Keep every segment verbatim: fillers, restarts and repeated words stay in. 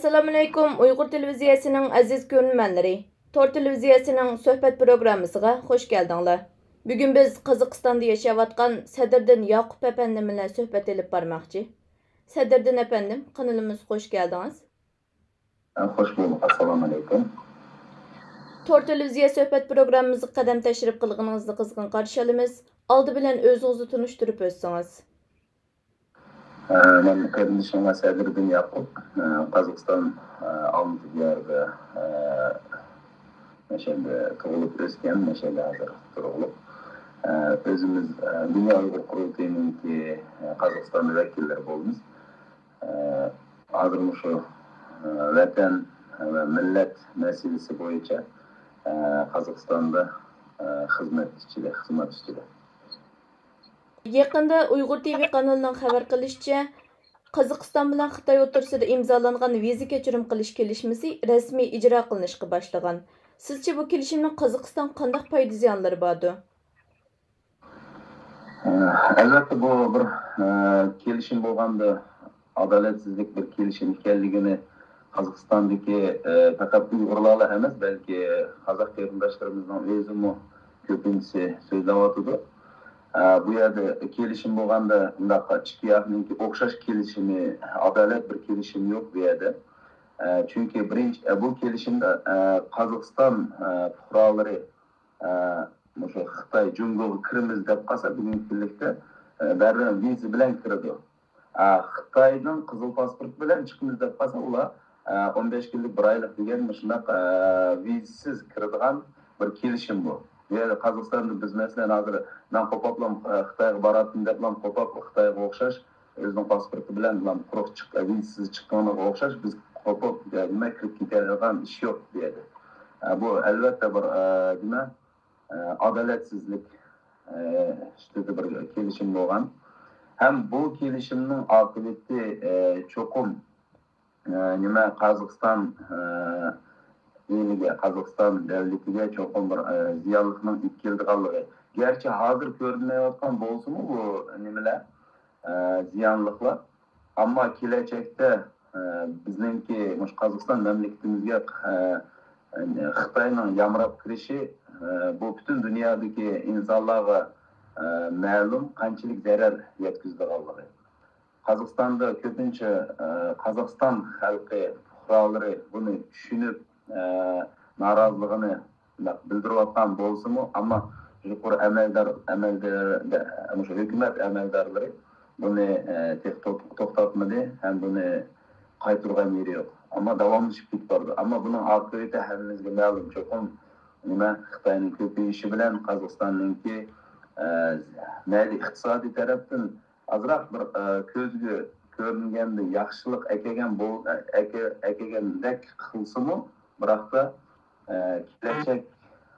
ئەسسالامۇئەلەيكۇم، ئۇيغۇر تېلېۋىزىيەسىنىڭ ئەزىز كۆرۈرمەنلىرى. تور تېلېۋىزىيەسىنىڭ سۆھبەت پروگراممىسىغا خۇش كەلدىڭلار. بۈگۈن بىز قازاقىستاندا ياشاۋاتقان سەدىردىن ياقۇپ ئەپەندىم بىلەن سۆھبەت ئېلىپ بارماقچى. سەدىردىن ئەپەندىم، قانىلىمىزغا خۇش كەلدىڭىز. خوش بولدۇق. ئەسسالامۇئەلەيكۇم. تور تېلېۋىزىيە سۆھبەت پروگراممىمىزغا قەدەم تەشرىپ قىلغىنىڭىزنى قىزغىن قارشى ئالىمىز. ئالدى بىلەن ئۆزىڭىزنى تونۇشتۇرۇپ ئۆتسىڭىز. ئە، مەن قېرىندىشىڭلار سەدىردىن ياقۇپ، ئە، قازاقىستان، ئە، ئالمىتى دىيارىدا، ئە، مەشەدە تۇغۇلۇپ ئۆسكەن، مەشەدە ھازىر تۇرۇقلۇق. ئە، ئۆزىمىز، ئە، دۇنيا ئۇيغۇر قۇرۇلتىيىنىڭكى، ئە، قازاقىستاندا ۋەكىللىرى بولىمىز. ئە، ھازىر مۇشۇ، ئە، ۋەتەن ۋە مىللەت مەسىلىسى بويىچە، ئە، قازاقىستاندا، ئە، خىزمەت ئىچىدە، خىزمەت ئۈستىدە. يېقىندا ئۇيغۇر تىۋى قانىلىنىڭ خەۋەر قىلىشىچە، قازاقىستان بىلەن خىتاي ئوتتۇرىسىدا ئىمزالانغان ۋىزا كەچۈرۈم قىلىش كېلىشمىسى رەسمىي ئىجرا قىلىنىشقا باشلىغان. سىزچە بۇ كېلىشىمنىڭ قازاقىستانغا قانداق پايدا زىيانلىرى باردۇ؟ ئەلۋەتتە، بۇ بىر، ئە، كېلىشىم بولغاندا، ئادالەتسىزلىك بىر كېلىشىم ئىكەنلىكىنى قازاقىستاندىكى، ئە، پەقەت ئۇيغۇرلارلا ئەمەس، بەلكى قازاق قېرىنداشلىرىمىزنىڭ ئۆزىمۇ كۆپىنچىسى سۆزلەۋاتىدۇ. ئە، بۇ يەردە كېلىشىم بولغاندا، ئۇنداق ئىككى ياقنىڭكى ئوخشاش كېلىشىمى، ئادالەت بىر كېلىشىم يوق بۇ يەردە. ئە، چۈنكى بىرىنچى، ئە، بۇ كېلىشىمدە، ئە، قازاقىستان، ئە، پۇقرالىرى، ئە، مۇشۇ خىتاي جۇڭگوغا كىرىمىز دەپ قالسا، بۈگۈنكى كۈنلۈكتە، ئە، دەررۇ ۋىزا بىلەن كىرىدۇ. ئە، خىتاينىڭ قىزىل پاسپورت بىلەن چىقىمىز دەپ قالسا، ئۇلار، ئە، ئون بەش كۈنلۈك، بىر ئايلىق دېگەن مۇشۇنداق، ئە، ۋىزىسىز كىرىدىغان بىر كېلىشىم بۇ. بۇ يەردە قازاقىستاندا بىز، مەسىلەن، ھازىر مەن قوپاپلا، ئە، خىتايغا باراتتىم دەپلا قوپاپ، خىتايغا ئوخشاش، ئۆزىنىڭ پاسپورتى بىلەن قۇرۇق چىق-، ۋىزىسىز چىققىنىغا ئوخشاش، بىز قوپۇپ، نېمە، كىرىپ كېتەلەيدىغان ئىش يوق بۇ يەردە. ئە، بۇ، ئەلۋەتتە، بىر، ئە، نېمە، ئە، ئادالەتسىزلىك، ئە، ئۈستىدە بىر كېلىشىم بولغان. ھەم بۇ كېلىشىمنىڭ ئاقىۋىتى، ئە، چوقۇم، ئە، نېمە، قازاقىستان، ئە، ئېلىگە، قازاقىستان دۆلىتىگە چوقۇم بىر، ئە، زىيانلىقنىڭ ئېلىپ كېلىدىغانلىقى. گەرچە ھازىر كۆرۈنمەيۋاتقان بولسىمۇ بۇ نېمىلەر، ئە، زىيانلىقلار. ئەمما كېلەچەكتە، ئە، بىزنىڭكى مۇشۇ قازاقىستان مەملىكىتىمىزگە، ئە، خىتاينىڭ يامراپ كىرىشى، ئە، بۇ پۈتۈن دۇنيادىكى ئىنسانلارغا، ئە، مەلۇم قانچىلىك زەرەر يەتكۈزىدىغانلىقى. قازاقىستاندا كۆپىنچە، ئە، قازاقىستان خەلقى پۇقرالىرى بۇنى چۈشىنىپ، ئە، نارازىلىقىنى بىلدۈرۈۋاتقان بولسىمۇ، ئەمما يۇقىرى ئەمەلدار، ئەمەلدار، مۇشۇ ھۆكۈمەت ئەمەلدارلىرى بۇنى، ئە، تېخى توختاتمىدى ھەم بۇنى قايتۇرغان يېرى يوق. ئەمما داۋاملىشىپ كېتىپ بارىدۇ. ئەمما بۇنىڭ ئاقىۋىتى ھەممىمىزگە مەلۇم. چوقۇم نېمە، خىتاينىڭ كۆپىيىشى بىلەن قازاقىستاننىڭكى، ئە، مەيلى ئىقتىسادىي تەرەپتىن ئازراق بىر، ئە، كۆزگە كۆرۈنگەندە ياخشىلىق ئەكەلگەن بول-، ئەكە-، ئەكەلگەندەك قىلسىمۇ، بىراقتا، ئە، كېلەچەك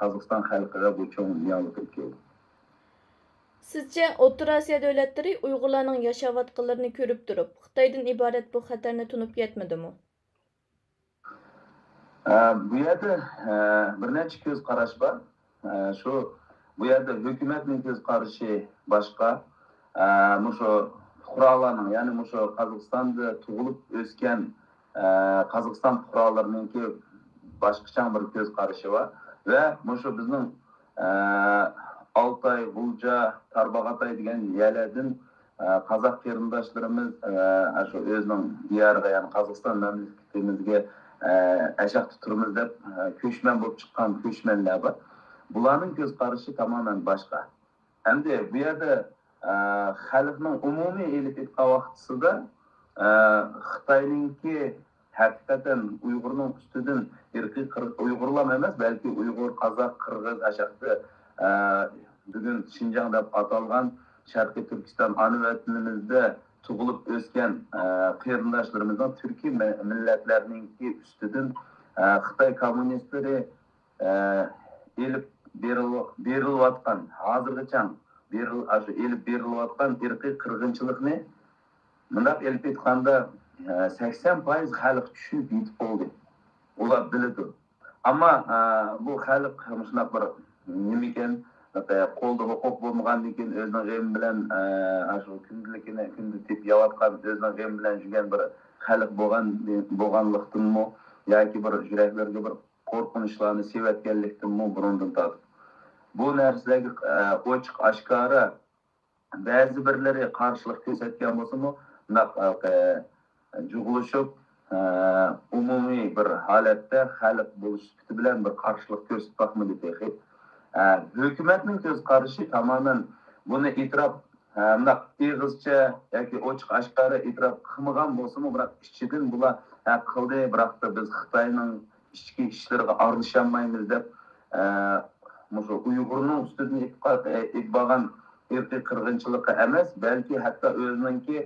قازاقىستان خەلقىگە بۇ چوڭ زىيانلىق ئەكەلدى. سىزچە، ئوتتۇرا ئاسىيا دۆلەتلىرى ئۇيغۇرلارنىڭ ياشاۋاتقانلىرىنى كۆرۈپ تۇرۇپ، خىتايدىن ئىبارەت بۇ خەتەرنى تونۇپ يەتمىدىمۇ؟ ئە، بۇ يەردە، ئە، بىر نەچچە كۆز قاراش بار. ئە، شۇ، بۇ يەردە ھۆكۈمەتنىڭ كۆز قارىشى باشقا. ئە، مۇشۇ پۇقرالارنىڭ، يەنى مۇشۇ قازاقىستاندا تۇغۇلۇپ ئۆسكەن، ئە، قازاقىستان پۇقرالىرىنىڭكى باشقىچاڭ بىر كۆز قارىشى بار. ۋە مۇشۇ بىزنىڭ، ئە، ئالتاي، غۇلجا، تارباغاتاي دېگەن يەرلەردىن، ئە، قازاق قېرىنداشلىرىمىز، ئە، شۇ ئۆزىنىڭ دىيارىغا، يەنى قازاقىستان مەملىكىتىمىزگە، ئە، ئەشەختە تۇرىمىز دەپ، ئە، كۆچمەن بولۇپ چىققان كۆچمەنلەر بار. بۇلارنىڭ كۆز قارىشى تامامەن باشقا. ئەمدى بۇ يەردە، ئە، خەلقنىڭ ئومۇمىي ئېلىپ ئېيتقان ۋاقتىسىدا، ئە، خىتاينىڭكى ھەقىقەتەن ئۇيغۇرنىڭ ئۈستىدىن ئىرقىي قىر-، ئۇيغۇرلام ئەمەس، بەلكى ئۇيغۇر، قازاق، قىرغىز، ئاشاقتا، ئە، بۈگۈن شىنجاڭ دەپ ئاتالغان شەرقىي تۈركىستان ئانا ۋەتىنىمىزدە تۇغۇلۇپ ئۆسكەن، ئە، قېرىنداشلىرىمىزنىڭ تۈركىي مە-، مىللەتلەرنىڭكى ئۈستىدىن، ئە، خىتاي كوممۇنىستلىرى، ئە، ئېلىپ بېرىلىۋ-، بېرىلىۋاتقان، ھازىرغىچە بېرىل-، ئاشۇ ئېلىپ بېرىلىۋاتقان ئىرقىي قىرغىنچىلىقنى مۇنداق ئېلىپ ئېيتقاندا، ئە، سەكسەن پايىز خەلق چۈشىنىپ يېتىپ بولدى. ئۇلار بىلىدۇ. ئەمما، ئە، بۇ خەلق مۇشۇنداق بىر نېمىكەن، قولدا ھوقۇق بولمىغاندىن كېيىن ئۆزىنىڭ غېمى بىلەن، ئە، ئاشۇ كۈندىلىكىنى كۈندە تېپىپ يەۋاتقان، ئۆزىنىڭ غېمى بىلەن يۈرگەن بىر خەلق بولغان، بولغانلىقتىنمۇ ياكى بىر يۈرەكلىرىگە بىر قورقۇنچلارنى سېلىۋەتكەنلىكتىنمۇ بۇرۇندىن تارتىپ بۇ نەرسىلەرگە، ئە، ئوچۇق ئاشكارا بەزى بىرلىرى قارشىلىق كۆرسەتكەن بولسىمۇ، مۇنداق، ئە، جۇغلىشىپ، ئە، ئومۇمىي بىر ھالەتتە خەلق بولۇش سۈپىتى بىلەن بىر قارشىلىق كۆرسىتىپ باقمىدى تېخى. ئە، ھۆكۈمەتنىڭ كۆز قارىشى تامامەن بۇنى ئېتىراپ، ئە، مۇنداق ئېغىزچە ياكى ئوچۇق ئاشكارا ئېتىراپ قىلمىغان بولسىمۇ، بىراق ئىچىدىن بۇلار، ئە، قىلدى، بىراق بىز خىتاينىڭ ئىچكى ئىشلىرىغا ئارىلىشالمايمىز دەپ، ئە، مۇشۇ ئۇيغۇرنىڭ ئۈستىدىن ئېلىپ قا-، ئېلىپ بارغان ئىرقىي قىرغىنچىلىقى ئەمەس، بەلكى ھەتتا ئۆزىنىڭكى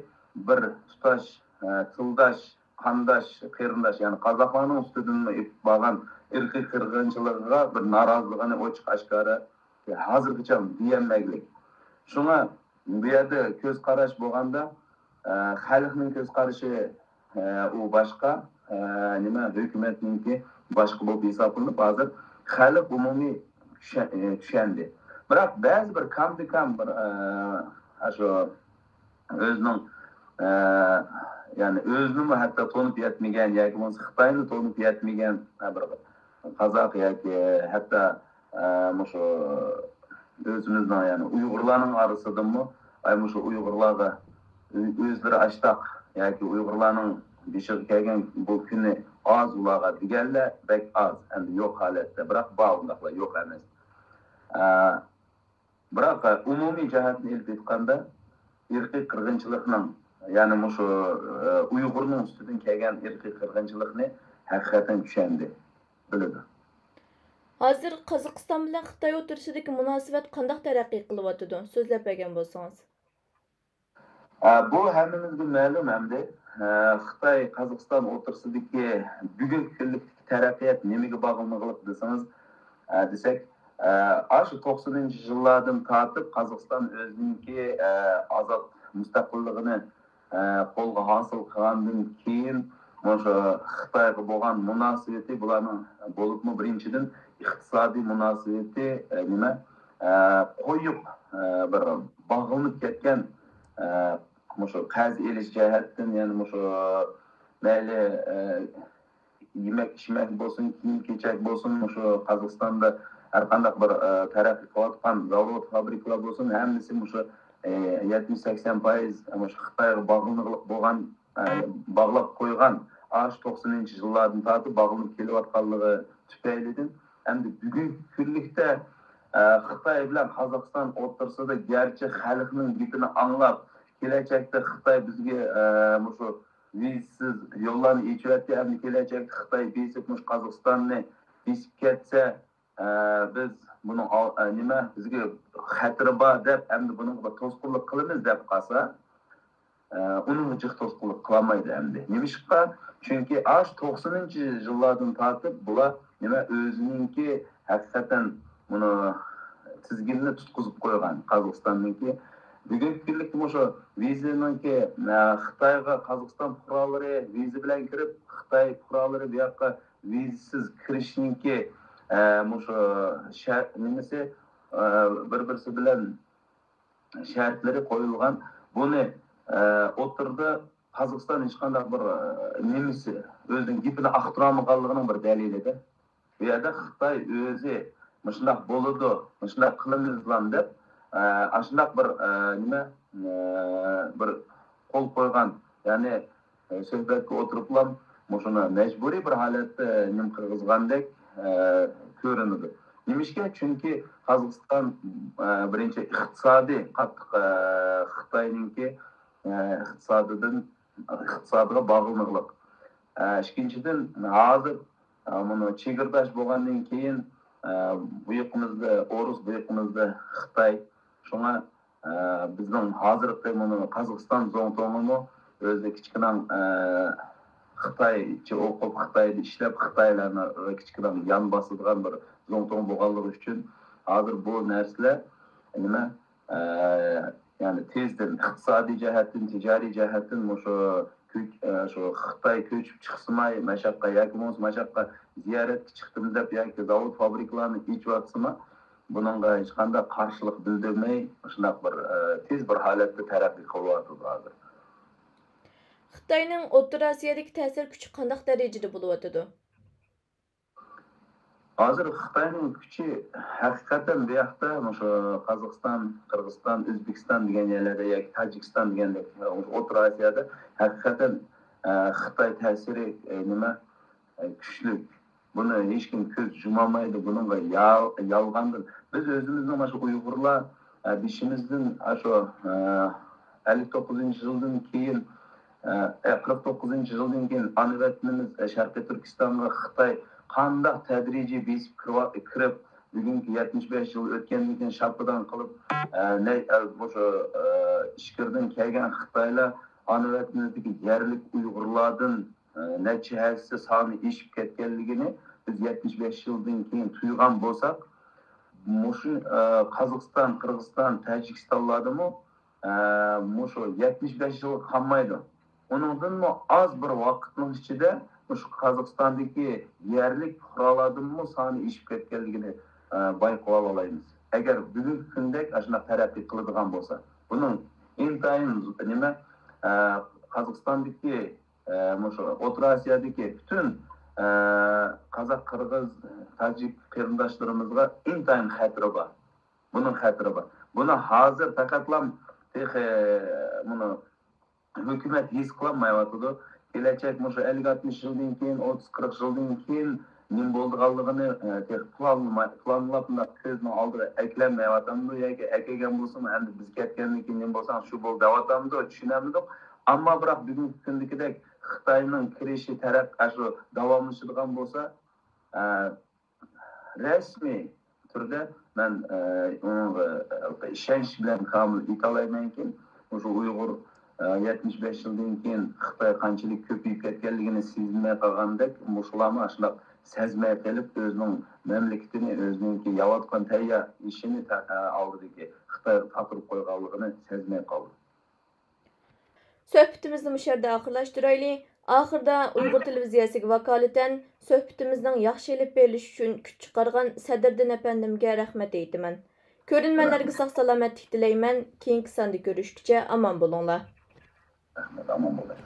بىر تۇتاش، ئە، تىلداش، قانداش، قېرىنداش، يەنى قازاقلارنىڭ ئۈستىدىنمۇ ئېلىپ بارغان ئىرقىي قىرغىنچىلىقىغا بىر نارازىلىقىنى ئوچۇق ئاشكارا ھازىرغىچە دېيەلمەگلىك. شۇڭا بۇ يەردە كۆز قاراش بولغاندا، ئە، خەلقنىڭ كۆز قارىشى، ئە، ئۇ باشقا، ئە، نېمە، ھۆكۈمەتنىڭكى باشقا بولۇپ ھېسابلىنىپ، ھازىر خەلق ئومۇمىي چۈشە-، ئە، چۈشەندى. بىراق بەزى بىر كامدىكام بىر، ئە، ئاشۇ ئۆزىنىڭ، ئە، يەنى ئۆزىنىمۇ ھەتتا تونۇپ يەتمىگەن ياكى بولمىسا خىتاينى تونۇپ يەتمىگەن، ئە، بىر قازاق ياكى ھەتتا، ئە، مۇشۇ ئۆزىمىزنىڭ، يەنى ئۇيغۇرلارنىڭ ئارىسىدىمۇ، ئاي، مۇشۇ ئۇيغۇرلارغا ئۆ-، ئۆزلىرى ئاشتاق ياكى ئۇيغۇرلارنىڭ بېشىغا كەلگەن بۇ كۈنى ئاز ئۇلارغا دېگەنلەر بەك ئاز، ئەمدى يوق ھالەتتە، بىراق بار ئۇنداقلار، يوق ئەمەس. ئە، بىراق، ئە، ئومۇمىي جەھەتتىن ئېلىپ ئېيتقاندا، ئىرقىي قىرغىنچىلىقنىڭ، يەنى مۇشۇ، ئە، ئۇيغۇرنىڭ ئۈستىدىن كەلگەن ئىرقىي قىرغىنچىلىقنى ھەقىقەتەن چۈشەندى، بىلىدۇ. ھازىر قازاقىستان بىلەن خىتاي ئوتتۇرىسىدىكى مۇناسىۋەت قانداق تەرەققىي قىلىۋاتىدۇ؟ سۆزلەپ بەرگەن بولسىڭىز. ئە، بۇ ھەممىمىزگە مەلۇم ئەمدى. ئە، خىتاي، قازاقىستان ئوتتۇرىسىدىكى بۈگۈنكى كۈنلۈكتىكى تەرەققىيات نېمىگە باغلىنىغلىق دېسىڭىز، ئە، دېسەك، ئە، ئاشۇ توقسىنىنچى يىللاردىن تارتىپ قازاقىستان ئۆزىنىڭكى، ئە، ئازاد مۇستەقىللىقىنى، ئە، قولغا ھاسىل قىلغاندىن كېيىن، مۇشۇ خىتايغا بولغان مۇناسىۋىتى بۇلارنىڭ، بولۇپمۇ بىرىنچىدىن ئىقتىسادىي مۇناسىۋىتى، ئە، نېمە، ئە، قويۇق، ئە، بىر باغلىنىپ كەتكەن، ئە، مۇشۇ قەرز ئېلىش جەھەتتىن، يەنى مۇشۇ مەيلى، ئە، يېمەك ئىچمەك بولسۇن، كىيىم كېچەك بولسۇن، مۇشۇ قازاقىستاندا ھەر قانداق بىر، ئە، تەرەققىي قىلىۋاتقان زاۋۇت، فابرىكىلار بولسۇن، ھەممىسى مۇشۇ، ئە، يەتمىش سەكسەن پايىز مۇشۇ خىتايغا باغلىنىغلىق بولغان، ئە، باغلاپ قويغان، ئاشۇ توقسىنىنچى يىللاردىن تارتىپ باغلىنىپ كېلىۋاتقانلىقى تۈپەيلىدىن، ئەمدى بۈگۈنكى كۈنلۈكتە، ئە، خىتاي بىلەن قازاقىستان ئوتتۇرىسىدا گەرچە خەلقنىڭ گېپىنى ئاڭلاپ، كېلەچەكتە خىتاي بىزگە، ئە، مۇشۇ ۋىزىسىز يوللارنى ئېچىۋەتتى، ئەمدى كېلەچەكتە خىتاي بېسىپ، مۇشۇ قازاقىستاننى بېسىپ كەتسە، ئە، بىز بۇنىڭ ئال-، ئە، نېمە، بىزگە خەتىرى بار دەپ، ئەمدى بۇنىڭغا بىر توسقۇنلۇق قىلىمىز دەپ قالسا، ئە، ئۇنىڭغا جىق توسقۇنلۇق قىلالمايدۇ ئەمدى. نېمىشقا؟ چۈنكى ئاشۇ توقسىنىنچى يىللاردىن تارتىپ بۇلار، نېمە، ئۆزىنىڭكى ھەقىقەتەن بۇنى تىزگىننى تۇتقۇزۇپ قويغان قازاقىستاننىڭكى. بۈگۈنكى كۈنلۈكتە مۇشۇ ۋىزىنىڭكى، ئە، خىتايغا قازاقىستان پۇقرالىرى ۋىزا بىلەن كىرىپ، خىتاي پۇقرالىرى بۇ ياققا ۋىزىسىز كىرىشنىڭكى، ئە، مۇشۇ شەرت نېمىسى، ئە، بىر-بىرسى بىلەن شەرتلىرى قويۇلغان. بۇنى، ئە، ئوتتۇرىدا قازاقىستان ھېچقانداق بىر، ئە، نېمىسى، ئۆزىنىڭ گېپىنى ئاختۇرالمىغانلىقىنىڭ بىر دەلىلىدە. بۇ يەردە خىتاي ئۆزى مۇشۇنداق بولىدۇ، مۇشۇنداق قىلىمىزلام دەپ، ئە، ئاشۇنداق بىر، ئە، نېمە، ئە، بىر قول قويغان، يەنى، ئە، سۆھبەتكە ئولتۇرۇپلا مۇشۇنى مەجبۇرىي بىر ھالەتتە نېمە قىلغۇزغاندەك، ئە، كۆرۈنىدۇ. نېمىشقا؟ چۈنكى قازاقىستان، ئە، بىرىنچى ئىقتىسادىي قاتتىق، ئە، خىتاينىڭكى، ئە، ئىقتىسادىدىن، ئىقتىسادىغا باغلىنىقلىق. ئە، ئىككىنچىدىن، ھازىر، ئە، مۇنۇ چېگرىداش بولغاندىن كېيىن، ئە، بۇ يېقىمىزدا ئورۇس، بۇ يېقىمىزدا خىتاي. شۇڭا، ئە، بىزنىڭ ھازىرقى مۇنۇ قازاقىستان زۇڭتۇڭىمۇ ئۆزى كىچىككىنە، ئە، خىتايچە ئوقۇپ، خىتايدا ئىشلەپ، خىتايلارنى كىچىككىنە يان باسىدىغان بىر زۇڭتۇڭ بولغانلىقى ئۈچۈن ھازىر بۇ نەرسىلەر نېمە، ئە، يەنى تېزدىن ئىقتىسادىي جەھەتتىن، تىجارىي جەھەتتىن مۇشۇ كۆچ-، ئە، شۇ خىتاي كۆچۈپ چىقسىماي ماشاققا ياكى بولمىسا ماشاققا زىيارەتكە چىقتىم دەپ ياكى زاۋۇت فابرىكىلارنى ئېچىۋاتسىمۇ، بۇنىڭغا ھېچقانداق قارشىلىق بىلدۈرمەي، شۇنداق بىر، ئە، تېز بىر ھالەتتە تەرەققىي قىلىۋاتىدۇ ھازىر. خىتاينىڭ ئوتتۇرا ئاسىيادىكى تەسىر كۈچى قانداق دەرىجىدە بولۇۋاتىدۇ؟ ھازىر خىتاينىڭ كۈچى ھەقىقەتەن بۇ ياقتا مۇشۇ قازاقىستان، قىرغىزىستان، ئۆزبېكىستان دېگەن يەرلەردە ياكى تاجىكىستان دېگەندەك ئوتتۇرا ئاسىيادا ھەقىقەتەن خىتاي تەسىرى نېمە كۈچلۈك. بۇنى ھېچكىم كۆز يۇمالمايدۇ. بۇنىڭغا يالغاندىن بىز ئۆزىمىزنىڭ مانا شۇ ئۇيغۇرلار بېشىمىزدىن شۇ ئەللىك توققۇزىنچى يىلدىن كېيىن قىرىق توققۇزىنچى يىلدىن كېيىن ئانا ۋەتىنىمىز شەرقىي تۈركىستانغا خىتاي قانداق تەدرىجىي بېسىپ كىرىپ، بۈگۈنكى يەتمىش بەش يىل ئۆتكەندىن كېيىن شاپىدان قىلىپ، مۇشۇ ئىچكىرىدىن كەلگەن خىتايلار ئانا ۋەتىنىمىزدىكى يەرلىك ئۇيغۇرلاردىن نەچچە ھەسسە سانى ئېشىپ كەتكەنلىكىنى بىز يەتمىش بەش يىلدىن كېيىن تۇيغان بولساق، مۇشۇ قازاقىستان، قىرغىزىستان، تاجىكىستانلاردىمۇ مۇشۇ يەتمىش بەش يىلغا قالمايدۇ. ئۇنىڭدىنمۇ ئاز بىر ۋاقىتنىڭ ئىچىدە مۇشۇ قازاقىستاندىكى يەرلىك پۇقرالارنىڭمۇ سانى ئېشىپ كەتكەنلىكىنى بايقىۋالالايمىز. ئەگەر بۈگۈنكى كۈندەك ئاشۇنداق تەرەققىي قىلىدىغان بولسا، بۇنىڭ ئىنتايىن نېمە، قازاقىستاندىكى مۇشۇ ئوتتۇرا ئاسىيادىكى پۈتۈن قازاق، قىرغىز، تاجىك قېرىنداشلىرىمىزغا ئىنتايىن خەتىرى بار. بۇنىڭ خەتىرى بار. بۇنى ھازىر پەقەتلا تېخى بۇنى ھۆكۈمەت ھېس قىلالمايۋاتىدۇ. كېلەچەك مۇشۇ ئەللىك ئاتمىش يىلدىن كېيىن، ئوتتۇز قىرىق يىلدىن كېيىن نېمە بولىدىغانلىقىنى تېخى پىلانلىماي، پىلانلاپ مۇنداق كۆزنىڭ ئالدىغا ئەكىلەلمەيۋاتامدۇ ياكى ئەكەلگەن بولسىمۇ ئەمدى بىز كەتكەندىن كېيىن نېمە بولساڭ شۇ بول دەۋاتامدۇ، چۈشىنەلمىدۇق. ئەمما بىراق بۈگۈنكى كۈندىكىدەك خىتاينىڭ كىرىشى تەرەق ئاشۇ داۋاملىشىدىغان بولسا، رەسمىي تۈردە مەن ئۇنىڭغا ئىشەنچ بىلەن كامىل ئېيتالايمەنكى، مۇشۇ ئۇيغۇر يەتمىش بەش يىلدىن كېيىن خىتاي قانچىلىك كۆپىيىپ كەتكەنلىكىنى سېزمەي قالغاندەك، مۇشۇلارمۇ ئاشۇنداق سەزمەي قېلىپ، ئۆزىنىڭ مەملىكىتىنى، ئۆزىنىڭكى يەۋاتقان تەييار ئىشىنى خىتايغا تاپشۇرۇپ قويغانلىقىنى سەزمەي قالدى. سۆھبىتىمىزنى مۇشۇ يەردە ئاخىرلاشتۇرايلى. ئاخىرىدا ئۇيغۇر تېلېۋىزىيەسىگە ۋاكالىتەن سۆھبىتىمىزنىڭ ياخشى ئېلىپ بېرىلىشى ئۈچۈن كۈچ چىقارغان سەدىردىن ئەپەندىمگە رەھمەت ئېيتىمەن. كۆرۈرمەنلەرگە ساق سالامەتلىك تىلەيمەن. كېيىنكى ساندا كۆرۈشكىچە ئامان بولۇڭلار. رەھمەت، ئامان بولۇڭلار.